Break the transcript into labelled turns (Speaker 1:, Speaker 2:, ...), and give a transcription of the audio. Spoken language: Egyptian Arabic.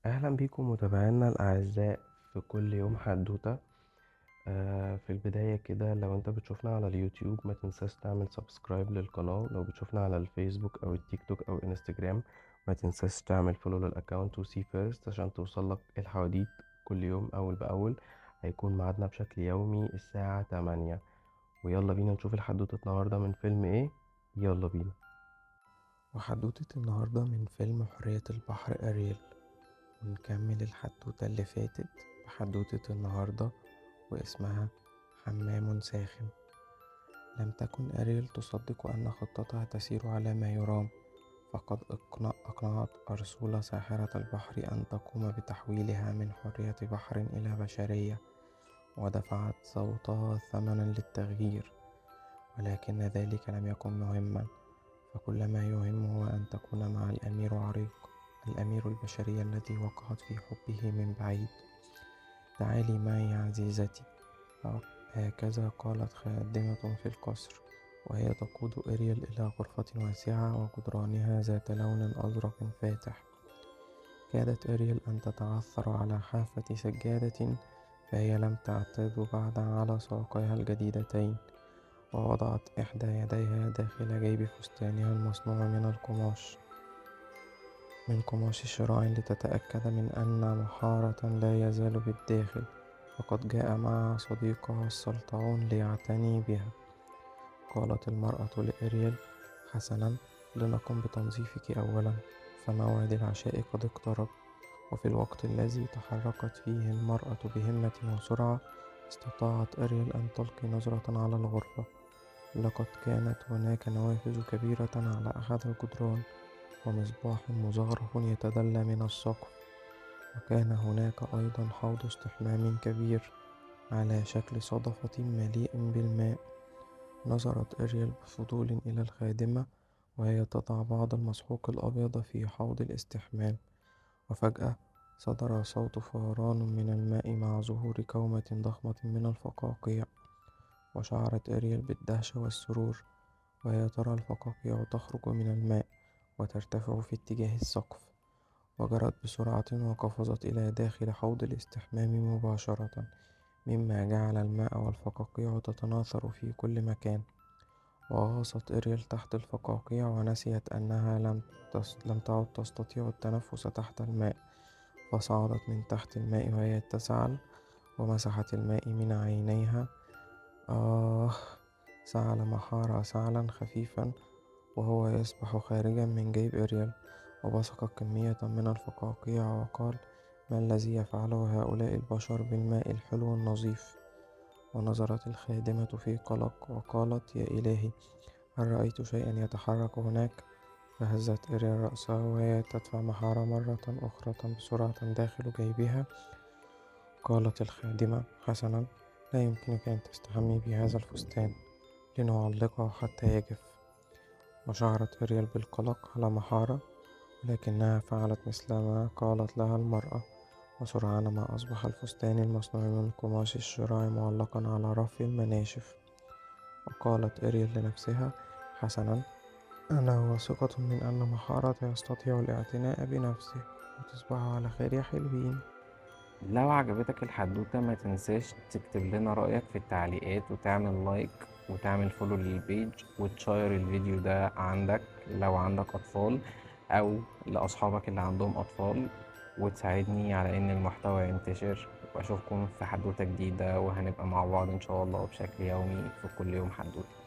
Speaker 1: اهلا بيكم متابعينا الاعزاء في كل يوم حدوته. في البدايه كده، لو انت بتشوفنا على اليوتيوب ما تنساش تعمل subscribe للقناه، لو بتشوفنا على الفيسبوك او التيك توك او انستجرام ما تنساش تعمل follow لل account و see first عشان توصلك الحواديت كل يوم اول باول. هيكون ميعادنا بشكل يومي الساعه 8. ويلا بينا نشوف الحدوته النهارده من فيلم ايه. يلا بينا.
Speaker 2: وحدوتة النهاردة من فيلم حورية البحر أريل، ونكمل الحدوتة اللي فاتت بحدوتة النهاردة واسمها حمام ساخن. لم تكن أريل تصدق أن خطتها تسير على ما يرام، فقد أقنعت أرسولا ساحرة البحر أن تقوم بتحويلها من حورية بحر إلى بشرية، ودفعت صوتها ثمنا للتغيير، ولكن ذلك لم يكن مهما، فكل ما يهم هو أن تكون مع الأمير عريق، الأمير البشري الذي وقعت في حبه من بعيد. تعالي معي يا عزيزتي، هكذا قالت خادمة في القصر وهي تقود إريل إلى غرفة واسعة وجدرانها ذات لون أزرق فاتح. كادت إريل أن تتعثر على حافة سجادة، فهي لم تعتد بعد على ساقيها الجديدتين، ووضعت إحدى يديها داخل جيب فستانها المصنوع من قماش شراع لتتأكد من أن محارة لا يزال بالداخل، فقد جاء معها صديقها السلطعون ليعتني بها. قالت المرأة لإريل: حسنا، لنقم بتنظيفك أولا، فموعد العشاء قد اقترب. وفي الوقت الذي تحركت فيه المرأة بهمة وسرعة، استطاعت إريل أن تلقي نظرة على الغرفة. لقد كانت هناك نوافذ كبيرة على أحد الجدران، ومصباح مزخرف يتدلى من السقف، وكان هناك أيضا حوض استحمام كبير على شكل صدفة مليء بالماء. نظرت إريل بفضول إلى الخادمة وهي تضع بعض المسحوق الأبيض في حوض الاستحمام، وفجأة صدر صوت فوران من الماء مع ظهور كومة ضخمة من الفقاقيع. وشعرت إريل بالدهشة والسرور وهي ترى الفقاقيع تخرج من الماء وترتفع في اتجاه السقف، وجرت بسرعة وقفزت إلى داخل حوض الاستحمام مباشرة، مما جعل الماء والفقاقيع تتناثر في كل مكان. وغاصت إريل تحت الفقاقيع ونسيت أنها لم تعد تستطيع التنفس تحت الماء، فصعدت من تحت الماء وهي تسعل ومسحت الماء من عينيها. آه، سعل محارة سعلا خفيفا وهو يسبح خارجا من جيب إريل، وبصق كمية من الفقاقيع وقال: ما الذي يفعله هؤلاء البشر بالماء الحلو النظيف؟ ونظرت الخادمة في قلق وقالت: يا إلهي، هل رأيت شيئا يتحرك هناك؟ فهزت إريل رأسها وهي تدفع محارة مرة أخرى بسرعة داخل جيبها. قالت الخادمة: حسنا، لا يمكنك أن تستحمي بهذا الفستان، لنعلقه حتى يجف. وشعرت إريل بالقلق على محارة، ولكنها فعلت مثل ما قالت لها المرأة، وسرعان ما أصبح الفستان المصنوع من قماش الشراع معلقا على رف المناشف. وقالت إريل لنفسها: حسنا، أنا واثقة من أن محارة يستطيع الاعتناء بنفسه. وتصبحوا على خير يا حلوين.
Speaker 1: لو عجبتك الحدوتة ما تنساش تكتب لنا رأيك في التعليقات، وتعمل like وتعمل follow لل page، وتشير الفيديو ده عندك لو عندك أطفال أو لأصحابك اللي عندهم أطفال، وتساعدني على إن المحتوى ينتشر. وأشوفكم في حدوتة جديدة، وهنبقى مع بعض إن شاء الله بشكل يومي في كل يوم حدوتة.